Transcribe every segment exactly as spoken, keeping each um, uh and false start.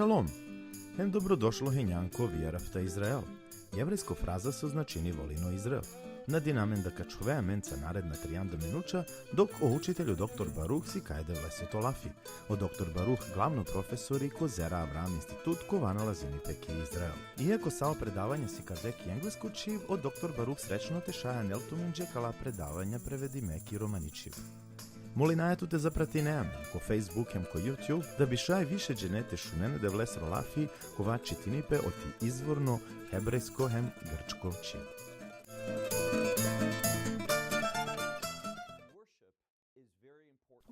Šalom! Hem dobrodošlo hinjan ko Veahavta Izrael. Jevrejsko fraza so značini volin o Izrael. Nadinamen da ka ačhoven amenca naredna trianda minuća, dok o učitelj o doktor Baruh sikaj e Devlesoto lafi. O doktor Baruh glavno profesori ko Zera Avraam Institut, kova nalazini pe ki Izrael. Iako sa o predavanja sikave ki englesko čhib, o doktor Baruh srećno te šaj anel tumenđe kala predavanja prevedime ki romani čhib. Molinaja tut te zapratine amen ko Facebook hem ko YouTube, da bi šaj više džene te šunen e Devlesoro lafi, kova čitini pe oti izvorno hebrejsko hem grčko čhib.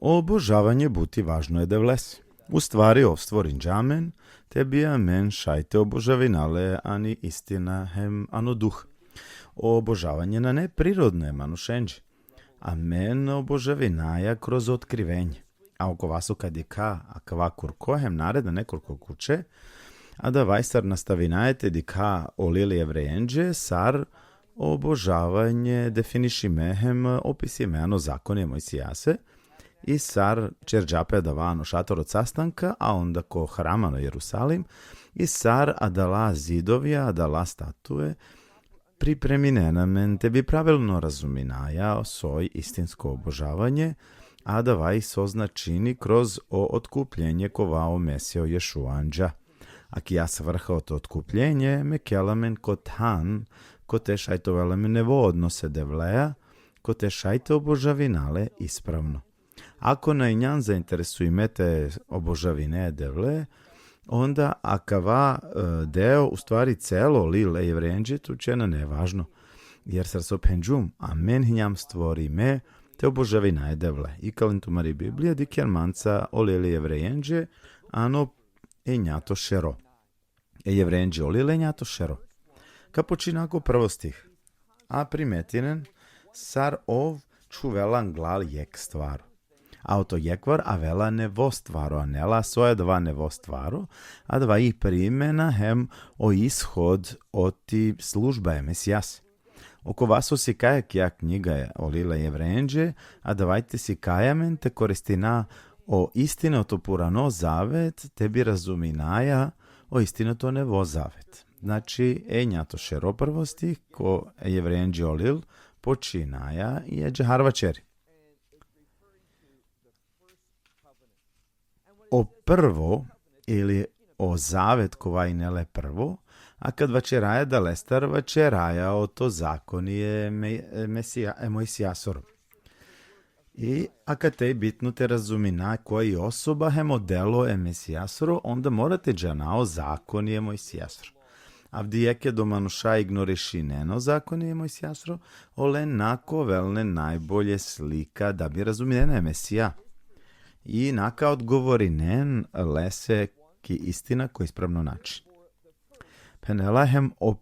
O obožavanje but i važno e Devlese. U stvari, ov stvorinđa amen, te bi amen šaj te obožavina le ani istina hem ano duh. O obožavanje nane prirodno e manušenđe. Amen obožavinaja kroz otkrivenje. A okova so ka dikha akava kurko hem naredna nekoliko kurče, adava i sar nastavinaja te dikha o lil e Jevrejenđe, sar obožavanje definišime hem opisime ano zakoni e Mojsijase, i sar ćerđa pe adava ano šator od sastanka, a onda ko hram ano Jerusalim, i sar adala zidovja, adala statue, pripreminena amen te bi pravilno razuminaja soj istinsko obožavanje, adava i so značini kroz o otkupljenje kova o Mesija o Ješua anđa. Akija svrha oto otkupljenje mekela amen ko than, kote šaj te ovel amen nevo odnos e Devlea, kote šaj te obožavina le ispravno. Ako na injan zainteresujime te obožavine e Devle, onda akava, e, deo, u stvari celo lil e Jevrejenđe, tuće nane važno. Jer sar so phenđum, amen hinjam stvorime te obožavina e Devle. Ikalen tumari Biblija, dikhen manca o lil e Jevrejenđe, ano enjato šero. E Jevrejenđe o lil enjato šero. Ka počina ko prvo stih. A primetinen sar ov čhuvela anglal jekh stvaro. A oto jekhvar avela nevo stvaro, anela soj adava nevo stvaro, adava i primena hem o ishod oti služba e Mesijase. Okova so sikaja akija knjiga o lil e Jevrejenđe, adava i te sikaja amen te koristina o istina oto purano zavet, te bi razuminaja o istina oto nevo zavet. Znači, enjato šero prvo stih, ko e Jevrejenđe o lil, počinaja i adžahar vaćeri. O prvo, ili o zavet kova hine le prvo, a kad vaćeraja adalestar, vaćeraja oto zakoni e Me-, e Mesija-, e Mojsijasoro. I akate i bitno te razumina koja i osoba hem o delo e Mesijasoro, onda mora te džana o zakoni e Mojsijasoro. Avdive keda o manuša ignorišinen o zakoni e Mojsijasoro, olen na ka ovel len najbolje slika da bi razuminen e Mesija. I na ka odgovorinen lese ki istina ko ispravno način. Phenela hem o,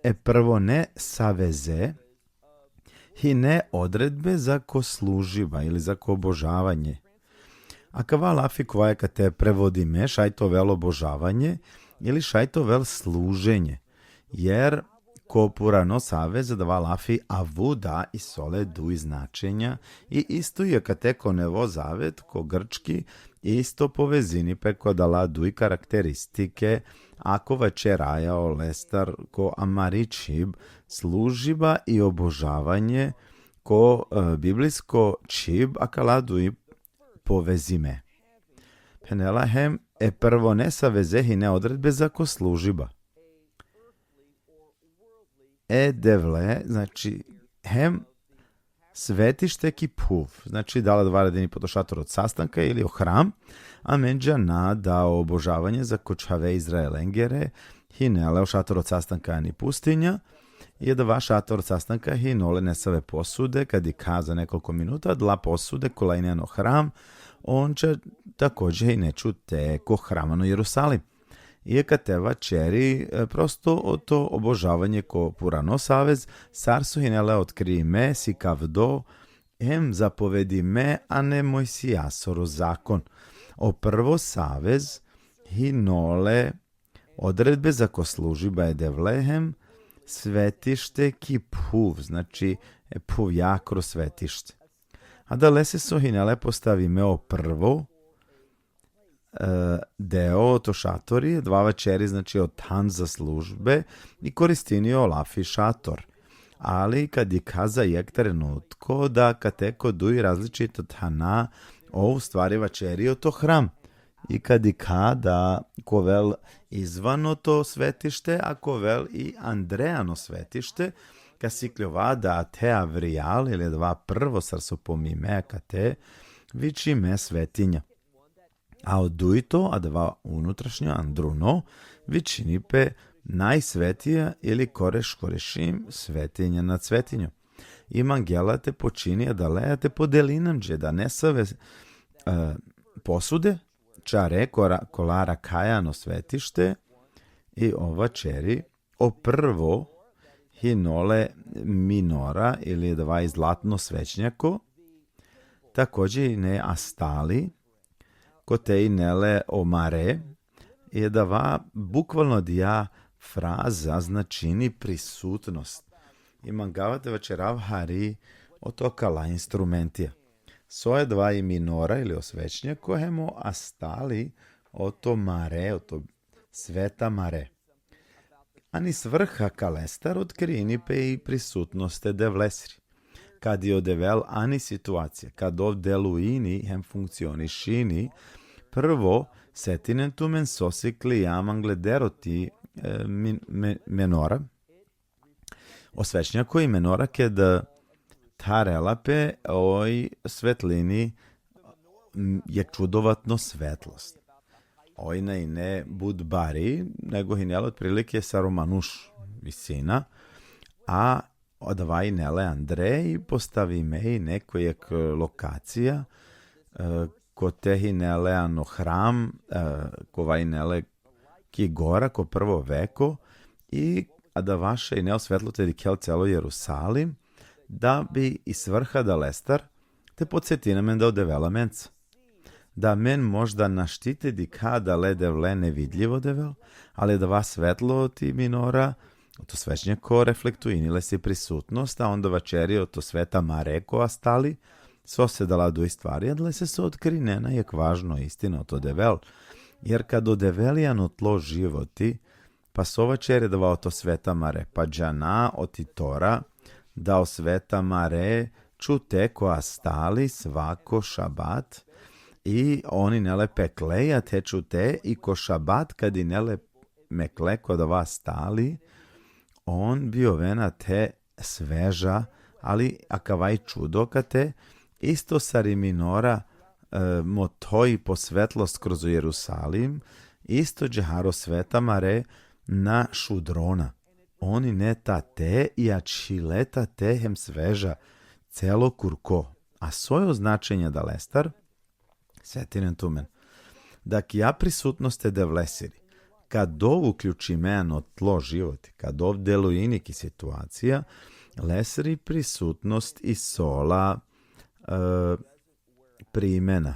e prvo ne saveze, hine odredbe zako služiba ili zako obožavanje. Akava lafi kova akate prevodime, šaj te ovel obožavanje ili šaj te ovel služenje. Jer ko purano savez adava lafi avuda isi ole duj značenja, i isto i akate ko nevo zavet, ko grčki, isto povezini pe ko adala duj karakteristike, ako vaćeraja olestar ko amari čhib služiba i obožavanje, ko, e, biblijsko čhib akala duj povezime. Phenela hem e prvo ne saveze hine odredbe zako služiba. E Devle, znači, hem svetište ki phuv. Znači, dala adava radini po to šator od sastanka ili o hram, amenđa na da obožavanje zako čhave Izraelengere hine le o šator od sastanka ani pustinja, i adava šator od sastanka hine ole nesave posude, kad i ka za nekoliko minuta, adala posude kola hine ano hram, on će takođe hine ćute ko hram ano Jerusalim. I akate vaćeri, e, prosto oto obožavanje ko purano savez, sar so hine le otkrime, sikavdo, hem zapovedime ane Mojsijasoro zakon. O prvo savez hine ole odredbe zako služiba e Devle hem svetište ki phuv, znači e phuv jakro svetište. Adalese so hine le postavime o prvo, e, deo oto šatori, adava vaćeri, znači, o than za službe i koristini o lafi šator. Ali ka dikha za jek trenutko da kate ko duj različita thana, ov u stvari vaćeri oto hram. I ka dikha da ka ovel izvan oto svetište, a ka ovel i andre ano svetište, ka sikljova da te avrijal ili adava prvo sar so pomime kate, vičime svetinja. A o dujto, adava unutrašnjo, andruno, vičini pe najsvetija ili koreš korešim, svetinja nad svetinjom. I mangela te počini adaleja te podelini amenđe da nesave, e, posude, čare kora-, kola rakhaja ano svetište, i ov vaćeri, o prvo hine ole minora ili adava i zlatno svećnjako, takođe hine astali, kote hine le o mare, i adava bukvalno adija fraza značini prisutnost. I mangava te vaćerav hari oto kala instrumentija. So adava i minora ili o svećnjako hem o astali oto mare, oto sveta mare. Ani svrha kalestar otkrini pe i prisutnost e Devlesiri. Kad i o Devel ani situacija, kad ov deluini hem funkcionišini, prvo setinen tumen so siklijam angleder oti, e, min-, me-, menora. O svećnjako i menora ked tharela pe, oj svetlini, m, jek čudovatno svetlost. Oj na hine but bari, nego hine le otprilike sar o manuš visina, a adava hine le andre i postavime hine ko jek lokacija, e, kote hine le ano hram, e, kova hine le ki gora, ko prvo veko, i adava šaj hine o svetlo te dikhel celo Jerusalim, da bi i svrha adalestar te podsetini amen da o Devel amenca. Da amen možda našti te dikha adale Devle, nevidljivo Devel, ali adava svetlo oti minora, oto svećnjako reflektuini lesi prisutnost, a onda vaćeri oto sveta mare ko astali, so se adala duj stvari, adalese so otkrinena jek važno istina oto Devel, jer kad o Devel i ano tlo životi, pa so vaćeri adava oto sveta mare, pa džana oti Tora, da o sveta mare čute ko astali svako šabat, i on hine le pekle, a te čute i ko šabat kad hine le mekle ko adava astali, on bi ovena te sveža, ali akava i čudo kate, isto sar i minora, e, mothoj po svetlost kroz Jerusalim, isto džahar o sveta mare na šudrona. On hine tate i ačhile tate hem sveža celo kurko. A so i o značenje adalestar? Setinen tumen. Da ki a prisutnost e Devlesiri, kad ov uključime ano tlo životi, kad ov deluini ki situacija, lesiri prisutnost isi ola, e, primena.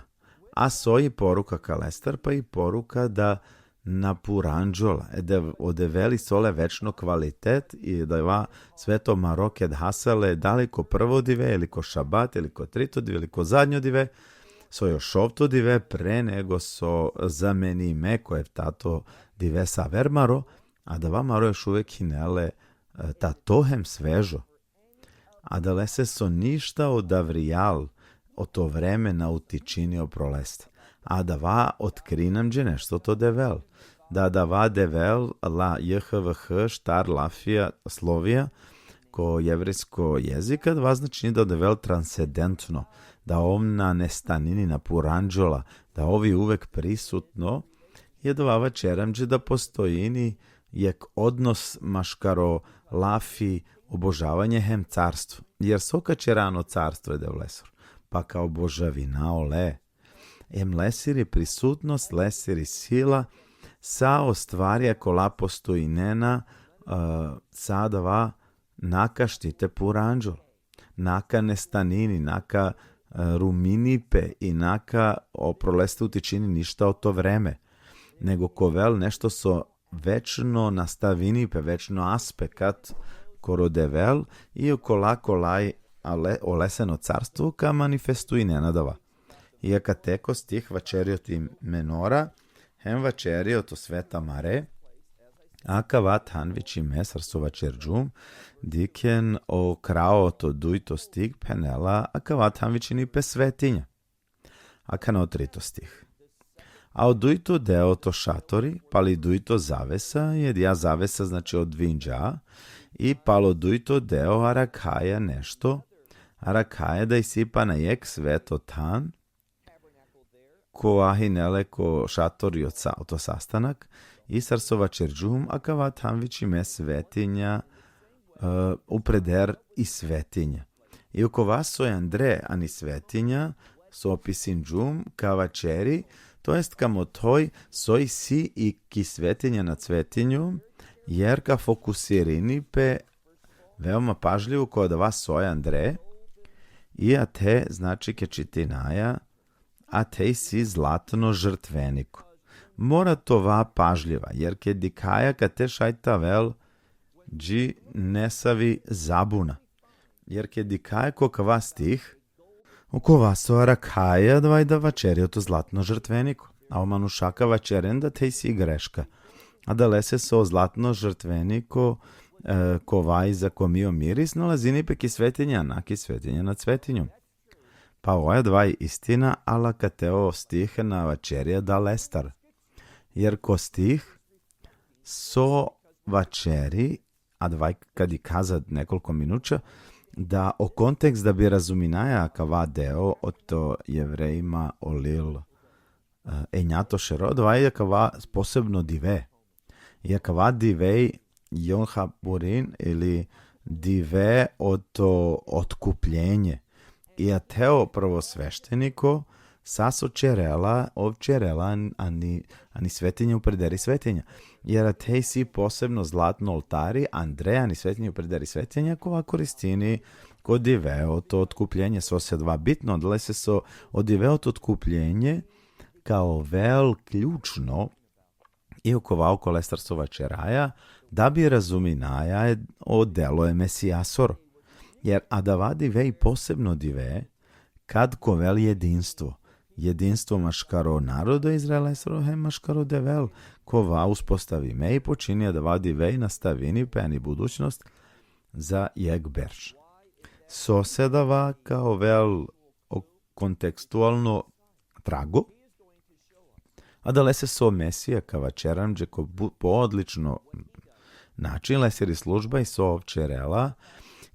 A so i poruka kalestar, pa i poruka da na puranđola, e Dev-, o Devel isi ole večno kvalitet, i adava sveto maro ked hasa le, dali ko prvo dive, ili ko šabat, ili ko trito dive, ili ko zadnjo dive, so i o šovto dive, pre nego so zamenime ko eftato dive sa aver maro, adava maro još uvek hine le, e, tato hem svežo. Adalese so ništa od avrijal, oto vreme na utičini opro leste. Adava otkrini amenđe nešto oto Devel. Da adava Devel, la J H V H, štar lafija, slovija, ko jevrejsko jezika, adava značini da o Devel transcendentno, da ov na nestanini, na puranđola, da ov i uvek prisutno, i adava vaćeri amenđe da postojini jek odnos maškaro lafi obožavanje hem carstvo. Jer so ka ćera ano carstvo e Devlesoro? Pa ka obožavina ole. Hem lesiri prisutnost, lesiri sila, sa o stvarja kola postojinena, e, sa adava na ka šti te puranđol. Na ka nestanini, na ka, e, rumini pe i na ka opro leste utičini ništa oto vreme. Nego ka ovel nešto so večno nastavini pe, večno aspekat koro Devel, i okola kolaj, ale, oleseno carstvo ka manifestuinena adava. I akate ko stih vaćeri oti menora, hem vaćeri oto sveta mare, akava than vičime sar so vaćerđum, dikhen o kraj oto dujto stih phenela, akava than vičini pe svetinja. Akana o trito stih. A o dujto deo oto šatori, pali dujto zavesa, i adaja zavesa znači odvinđa, i palo dujto deo arakhaja nešto, arakhaja da isi pana jekh sveto than, kova hine le ko šatori oto sa-, oto sastanak, i sar so vaćerđum, akava than vičime svetinja, e, upreder i svetinja. I okova soj andre ani svetinja, so opisinđum, ka vaćeri, to jest ka mothoj, so isi i ki svetinja nad svetinjom, jer ka fokusirini pe veoma pažljivo ko adava soj andre, i ate, znači, ke čitinaja, ate isi zlatno žrtveniko. Mora te ova pažljiva, jer ke dikhaja kate šaj te avel dži nesavi zabuna. Jer ke dikhaja ko kava stih, okova so arakhaja adava i da vaćeri oto zlatno žrtveniko. A o manuša ka vaćeren da ate isi greška. Adalese so zlatno žrtveniko, e, kova i za ko mio miris nalazini pe ki svetinja, na ki svetinja nad svetinjom. Pa oja adava i istina, ali akate o stih na vaćeri adalestar. Jer ko stih so vaćeri, adava ka dikha za nekoliko minuća, da o kontekst da bi razuminaja akava deo oto Jevrejima o lil, e, enjato šero, adava i akava posebno dive. I akava dive Jom Hapurin ili dive oto otkupljenje. I ate o prvosvešteniko, sa so ćerela, ov ćerela an-, ani, ani svetinja uprederi svetinja. Jer ate isi posebno zlatno oltari, andre ani svetinja uprederi svetinja, kova koristini ko dive oto otkupljenje, so se adava bitno, adalese so o dive oto otkupljenje, ka ovel ključno, i okova okolestar so vaćeraja, da bi razuminaja e, o delo e Mesijasoro. Jer adava dive i posebno dive, kad ka ovel jedinstvo. Jedinstvo maškaro narodo Izraelesoro hem maškaro Devel, kova uspostavime i počini adava dive i nastavini pe ani budućnost za jekh berš. So se adava ka ovel o kontekstualno trago, adalese so Mesija ka vaćeri amenđe ko bu-, po odlično način, lesiri služba i so ov ćerela,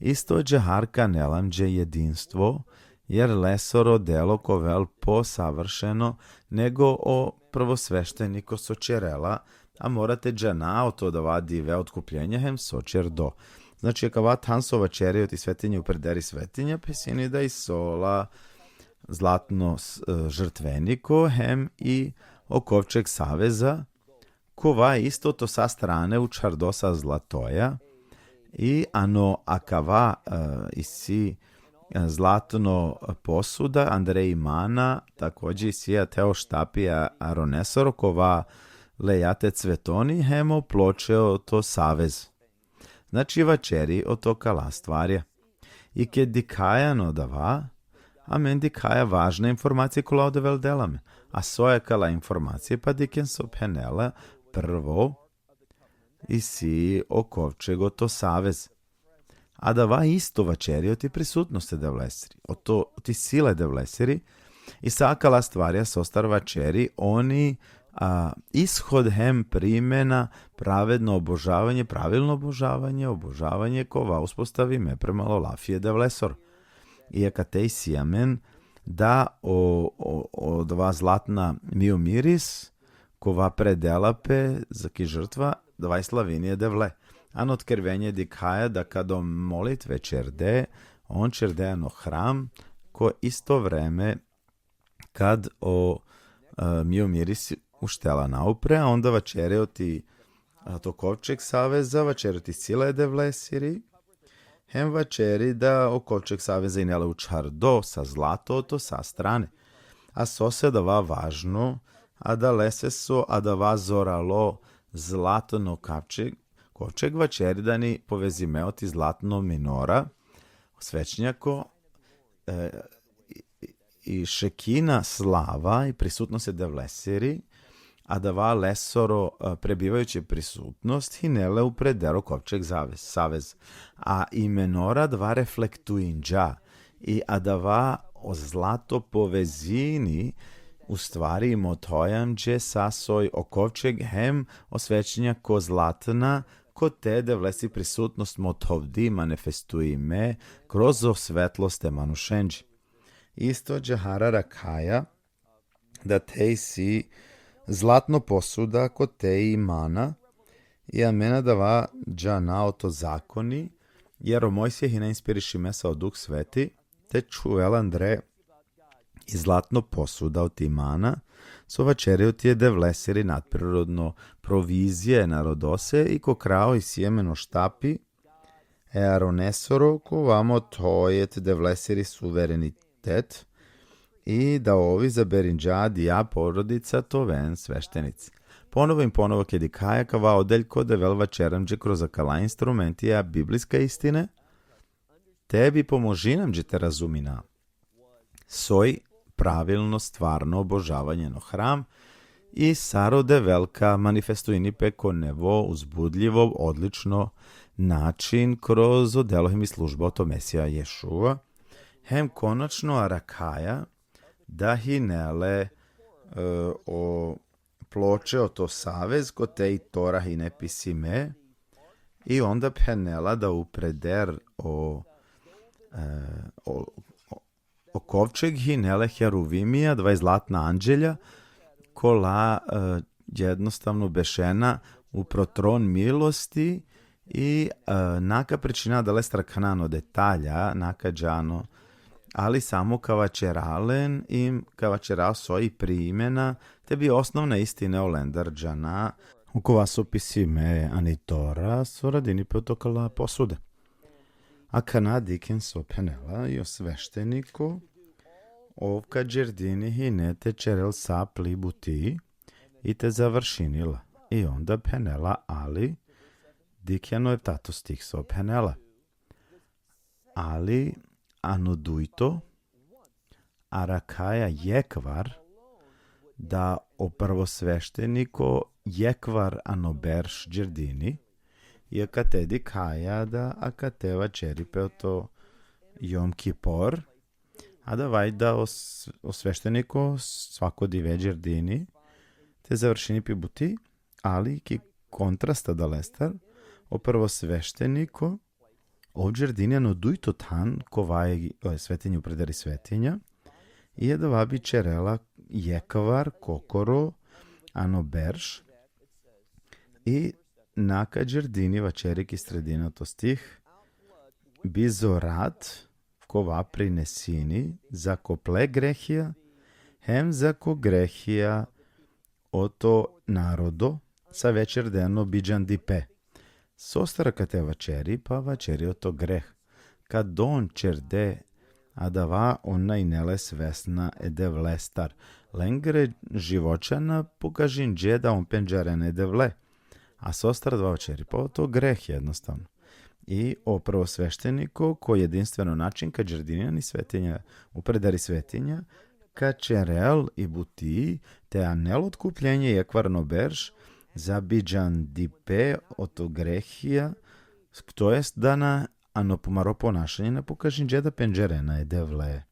isto ađahar ka anel amenđe jedinstvo, jer lesoro delo ka ovel posavršeno nego o prvosvešteniko so ćerela, a mora te džana oto adava dive otkupljenja hem so ćerdo. Znači, akava than so vaćeri oti svetinja uprederi svetinja, pa isi ani da isi ola zlatno s-, e, žrtveniko, hem i o kovčeg saveza, kova isto oto sa strane učhardo sa zlatoja, i ano akava, e, isi, e, zlatno posuda, andre i mana, takođe isi ate o štapi a-, Aronesoro, kova leja te cvetoni, hem o ploče oto savez. Znači, vaćeri oto kala stvarja. I ked dikhaja ano adava, amen dikhaja važna informacija kola o Devel dela amen. A so i kala informacija, pa dikhen so phenela, prvo, isi o kovčeg oto savez. Adava isto vaćeri oti prisutnost e Devlesiri, oto, oti sila e Devlesiri, i sa kala stvarja sostar vaćeri, oni, a, ishod hem primena, pravedno obožavanje, pravilno obožavanje, obožavanje kova uspostavime prema o lafi e Devlesoro. I akate isi amen da o, o, o adava zlatna mio miris, kova predela pe za ki žrtva, adava i slavini e Devle. Ano Otkrivenje dikhaja da kad o molitve ćerde, on ćerde ano hram, ko isto vreme kad o, e, mio miris uštela naupre, a onda vaćeri oti, a, to kovčeg saveza, vaćeri oti sila e Devlesiri, hem vaćeri da o kovčeg saveza ine le učhardo sa zlato oto sa strane. A sose adava važno, adalese so adava zoralo zlatno kovčeg, kovčeg vaćeri da ani povezime oti zlatno minora, svećnjako, e, i, i, i šekina slava i prisutnost e Devlesiri, adava lesoro, e, prebivajući prisutnost, hine le upreder o kovčeg zavez, savez. A imenora adava reflektuinđa, i adava o zlato povezini, u stvari, i mothoj amenđe sa soj o kovčeg hem o svećenja ko zlatna, kote e Devlesi prisutnost mothovdi manifestuime kroz o svetlost e manušenđe. Isto ađahar arakhaja, da te isi zlatno posuda kote i mana, i amen adava džana oto zakoni, jer o Mojsije hine inspirišime sa o Duh Sveti, te čhuvel andre i zlatno posuda oti mana, so vaćeri oti e Devlesiri nadprirodno provizija e narodose, i ko kraj isi amen o štapi e Aronesoro, kova mothoj e Devlesiri suverenitet, i da ov izaberinđa adija porodica te oven sveštenici. Ponovo i ponovo keda dikhaja kava odeljko, o Devel vaćeri amenđe kroz akala instrumenti a biblijska istine, te bi pomožini amenđe te razumina soj pravilno, stvarno obožavanje ano hram, i sar o Devel ka manifestuini pe ko nevo uzbudljivo, odlično način kroz o delo hem i služba oto Mesija Ješua. Hem konačno arakhaja, da hine le, e, o ploče oto savez, kote i Tora hine pisime, i onda phenela da upreder o, e, o, o, o kovčeg hine le heruvimi, adava i zlatna anđelja, kola, e, jednostavno bešena upro tron milosti, i, e, na ka pričina adalestar akana ano detalja, na ka džana, ali samo ka vaćera len, i ka vaćera soj primena, te bi osnovna istine olendar džana, okova so pisime ani Tora, so radini pe oto kala posude. Akana dikhen so phenela, i o svešteniko, ov ka đerdini hine te ćerel sa pli buti, i te završini la. I onda phenela, ali, dikhen o eftato stih so phenela. Ali ano dujto, arakhaja jekhvar, da o prvosvešteniko jekhvar ano berš đerdini, i akate dikhaja da akate vaćeri pe oto Jom Kipor, adava i da o s-, o svešteniko svako dive đerdini, te završini pi buti, ali ki kontrast adalestar, o prvosvešteniko, ov đerdini ano dujto than, kova i, e, svetinja uprederi svetinja, i adava bi ćerela jekhvar kokoro ano berš, i na ka đerdini, vaćeri ki sredina oto stih, bizo rat, kova prinesini, zako ple grehija, hem zako grehija oto narodo, save ćerde ano bidžandipe. Sostar akate vaćeri, pa vaćeri oto greh. Kad on ćerde adava, on na ine le svesna e Devlestar. Lengre živoća na pokažinđe da on pendžarena e Devle. A sostar adava vaćeri, pa oto greh jednostavno. I o prvosvešteniko, ko jedinstveno način, ka đerdini ani svetinja, uprederi svetinja, ka ćerel i buti, te anel otkupljenje jekhvar ano berš, za bidžandipe oto grehija, to jest da na, ano pumaro ponašanje na pokažinđe da pendžarena e Devle.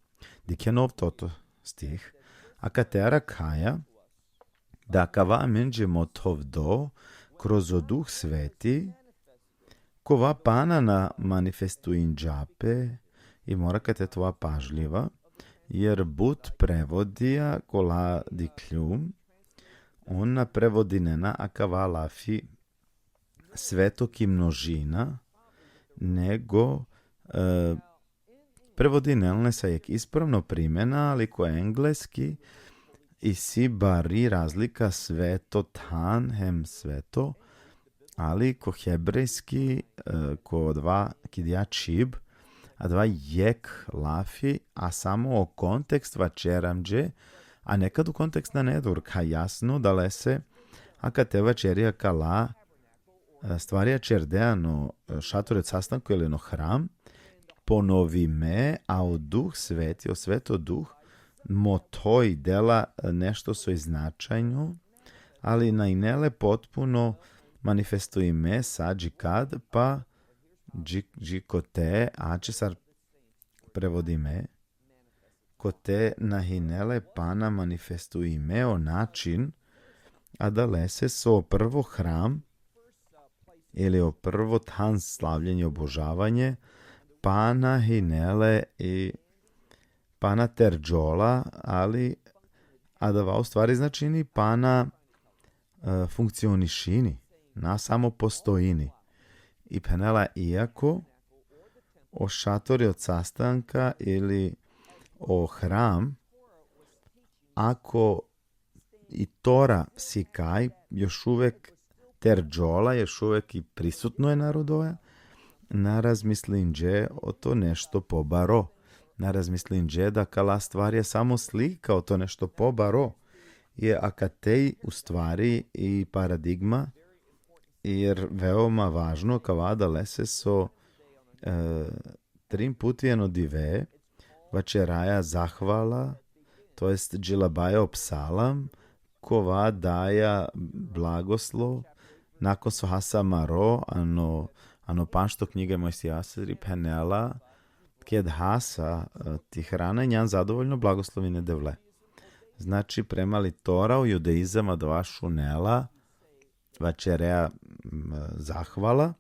Dikhen oftoto stih, akate arakhaja, da kava amenđe mothovdo kroz o Duh Sveti, kova pana na manifestuinđa pe, i mora kate te ova pažljiva, jer but prevodija kola dikhljum, on na prevodinena akava lafi sveto ki množina, nego, e, prevodinena le sa jekh ispravno primena, ali ko engleski isi bari razlika sveto than hem sveto, ali ko hebrejski, e, ko adava ki dija čhib, adava jekh lafi, a samo o kontekst vaćeri amenđe, a nekad o kontekst nane durka jasno, adalese akate vaćeri akala, e, stvarja ćerde ano, e, šator ed sastanku ili ano hram, ponovime, a o Duh Sveti, o Sveto Duh, mothoj dela nešto soj značajno, ali na hine le potpuno manifestuime sa dži kad, pa dži, dži kote, a če sar prevodime, kote na hine le pana manifestuime o način, adalese so prvo hram, ili o prvo than slavljenje, obožavanje, pana hine le i pana terđola, ali adava u stvari značini pana, e, funkcionišini, na samo postojini. I phenela, iako o šatori od sastanka ili o hram, ako i tora sikaj, još uvek terđola, još uvek i prisutno e narodoja, na razmislinđe oto nešto pobaro. Na razmislinđe da kala stvarja samo slika oto nešto pobaro. Je akate u stvari i paradigma, jer veoma važno kava adalese so, e, trin puti ano dive vaćeraja zahvala, to jest džilabaja o psalam, kova daja blagoslov, nakon so hasa amaro, ano, ano panšto knjiga e Mojsijasiri phenela, ked hasa, e, ti hrana, injan zadovoljno blagoslovin e Devle. Znači, prema li Tora, o judaizam adava šunela, vaćerea, m, zahvala,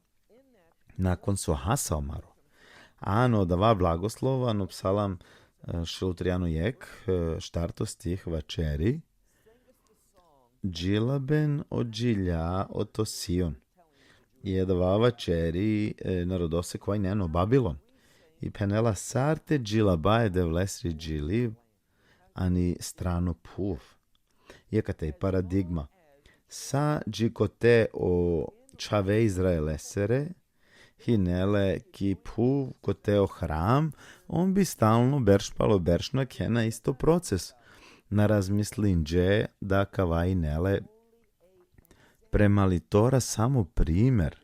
nakon so hasa amaro. Ano adava blagoslov, ano psalam, e, šel u trijano jekh, e, štarto stih vaćeri: Džilaben o džilja oto Sion. I adava vaćeri, e, narodose kova ine ano Babilon. I phenela, sar te džilaba e Devlesri džiliv ani strano phuv. I akate i paradigma. Sa dži kote o čhave Izraelesere hine le ki phuv kote o hram, on bi stalno berš palo berš nakhena isto proces. Na razmislinđe da kava ine le prema li Tora samo primer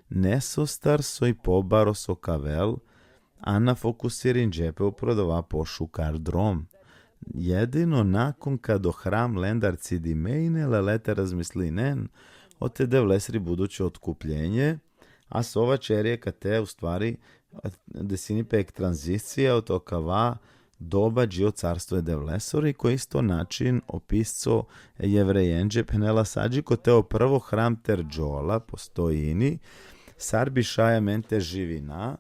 nesostar soj pobaro so ka avel, a na fokusirinđe pe upro adava pošukar drom. Jedino nakon kad o hram lendar cidime ine le te razmislinen oto e Devlesri buduće otkupljenje, a so vaćeri akate u stvari desini pe jekh tranzicija oto kava doba dži o carstvo e Devlesoro, i ko isto način o pisco e Jevrejenđe phenela, sa dži kote o prvo hram terđola, postojini, sar bi šaj amen te živina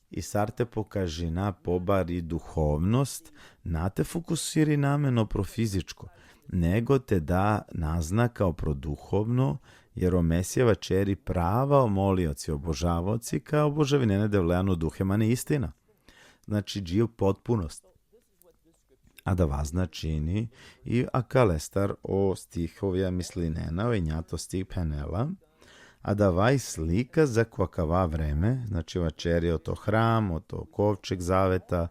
i sar te pokažina pobari duhovnost, na te fokusirina amen upro fizičko, nego te da naznaka upro duhovno, jer o Mesija vaćeri prava o molioci, obožavaoci, ka obožavinen e Devle ano duh hem ani istina. Znači, dži o potpunost. Adava značini, i akalestar o stihovja mislinena, o enjato stih phenela, adava i slika zako akava vreme, znači vaćeri oto hram, oto kovčeg zaveta,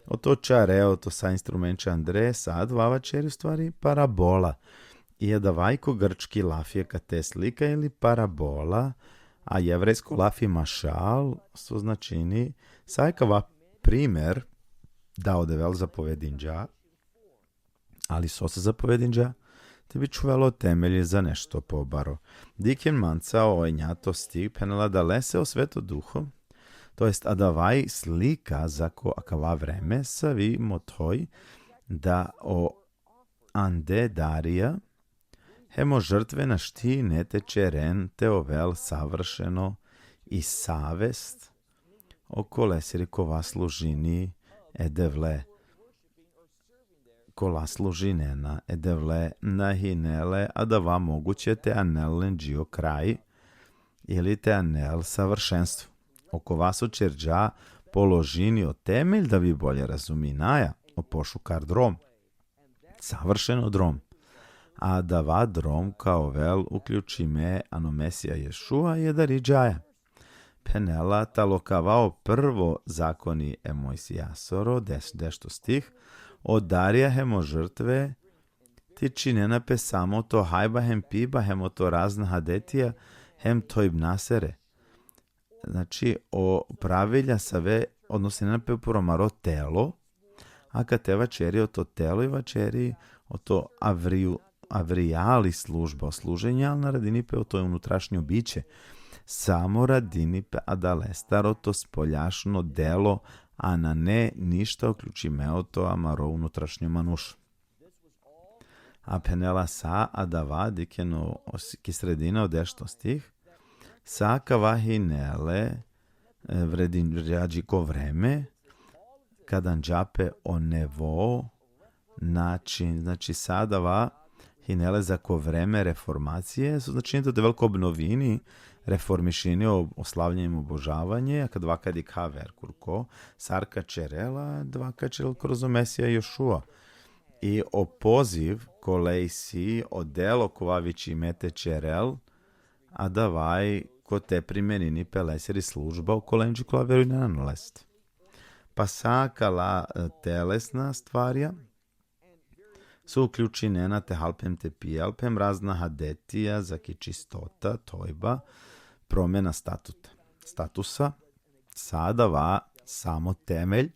oto čare, oto sa instrumenće andre, sa adava vaćeri u stvari parabola. I adava i ko grčki lafi akate slika ili parabola, a jevrejsko lafi mašal, so značini, sa akava primer da o Devel zapovedinđa, ali so sa zapovedinđa, te bi čhuvela o temelji za nešto pobaro. Dikhen manca o enjato stih, phenela, adalese o Sveto Duho, to jest adava i slika zako akava vreme, savi mothoj da o ande darija hem o žrtve našti ine te ćeren te ovel savršeno i savest okolesiri kova služini e Devle, kola služinena e Devle, na hine le adava moguće te anel len dži o kraj, ili te anel savršenstvo. Okova so ćerđa položini o temelj da bi bolje razuminaja o pošukar drom, savršeno drom. A adava drom ka ovel uključime ano Mesija Ješua i adari džaja. Phenela, talo kava o prvo zakoni e Mojsijasoro, des-, dešto stih, o darija hem o žrtve tičinena pe samo oto hajba hem piba, hem oto razna hadetija, hem thojbnasere. Znači, o pravilja save odnosinena pe upro amaro telo, a kad te vaćeri oto telo i vaćeri oto avriju, avrijali služba, o služenje, ali na radini pe oto unutrašnjo biće. Samo radini pe adalestar oto spoljašno delo, a nane ništa uključime oto amaro unutrašnjo manuš. A phenela sa adava, dikhen o, o s-, ki sredina o dešto stih, sa kava hine le, e, vredinđa dži ko vreme, kad anđa pe o nevo način, znači sa adava hine le za ko vreme reformacije, so znači te o Devel ka obnovini, reformišini o, o slavljenje i obožavanje, a kad adava ka dikha aver kurko, sar ka ćerel, adava ka ćerel kroz o Mesija Ješua. I o poziv, kole isi, o delo kova vičime te ćerel, adava i kote primenini pe lesiri služba okolenđe kola verujnena ano leste. Pa sa akala, e, telesna stvarja, so uključinena te hal pe hem te pijal pe hem razna hadetija, zaki čistota, tojba, promena statuta, statusa, sa adava samo temelj,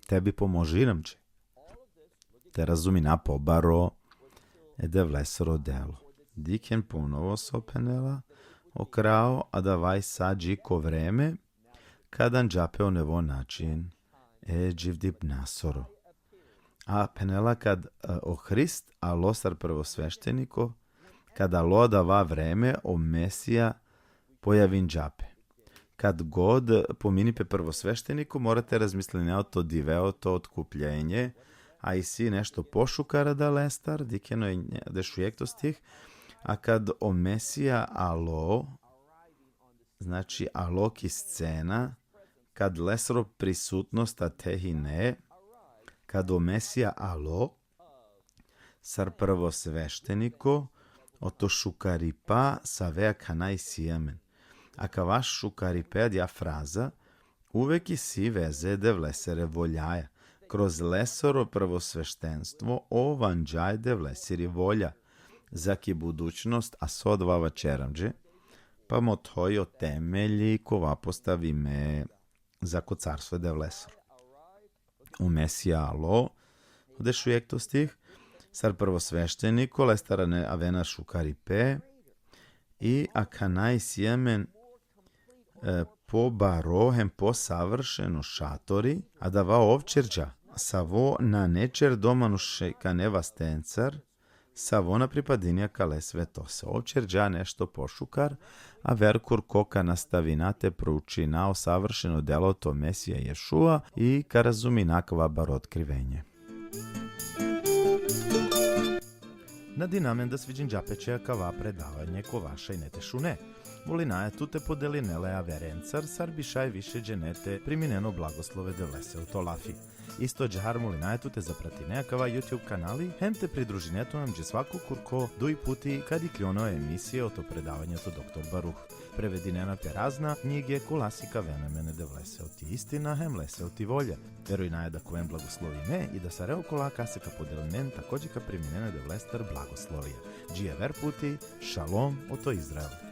te bi pomožini amenđe te razumina pobaro e Devlesoro delo. Dikhen ponovo so phenela o kraj, adava i sa dži ko vreme, kad anđa pe o nevo način e dživdipnasoro. A phenela kad, e, o Hrist alo sar prvosvešteniko, kad alo adava vreme, o Mesija pojavinđa pe. Kad god pomini pe prvosvešteniko, mora te razmisline oto dive, oto otkupljenje, a isi nešto pošukar adalestar, dikhen o dešuekto stih, a kad o Mesija alo, znači alo ki scena, kad lesoro prisutnost ate hine, kad o Mesija alo, sar prvosvešteniko, oto šukaripa save akana isi amen. Akava šukaripe, adija fraza, uvek isi veze e Devlesere voljaja. Kroz lesoro prvosveštenstvo, ov anđa e Devlesiri volja. Zaki budućnost, a so adava vaćeri amenđe, pa mothoj o temelji kova postavime zako carstvo e Devlesoro. O Mesija alo, o dešuekto stih, sar prvosvešteniko, lestar ane-, avena šukaripe, i akana isi amen, e, pobaro hem posavršeno šatori, adava ov ćerđa, savo nane ćerdo manušikane vastencar, savo na pripadini akale svetose. Ov ćerđa nešto pošukar, aver kurko ka nastavina te proučina o savršeno delo oto Mesija Ješua i ka razumina akava baro otkrivenje. Nadina amen da sviđinđa pe će akava predavanje kova šaj ine te šune. Molinaja tut te podeline le averencar, sar bi šaj više džene te priminen o blagoslove e Devlese oto lafi. Isto ađahar molinaja tut te zapratine akava YouTube kanali, hem te pridružine tut amenđe svako kurko duj puti kad ikljon o emisije oto predavanje oto doktor Baruh. Prevedinena pe razna knjige kola sikavena amen e Devlese oti istina hem lese oti volja. Verujnaja da ka oven blagoslovime i da sare okola kase ka podelinen takođe ka priminen e Devlestar blagoslovija. Dži aver puti, šalom oto Izrael.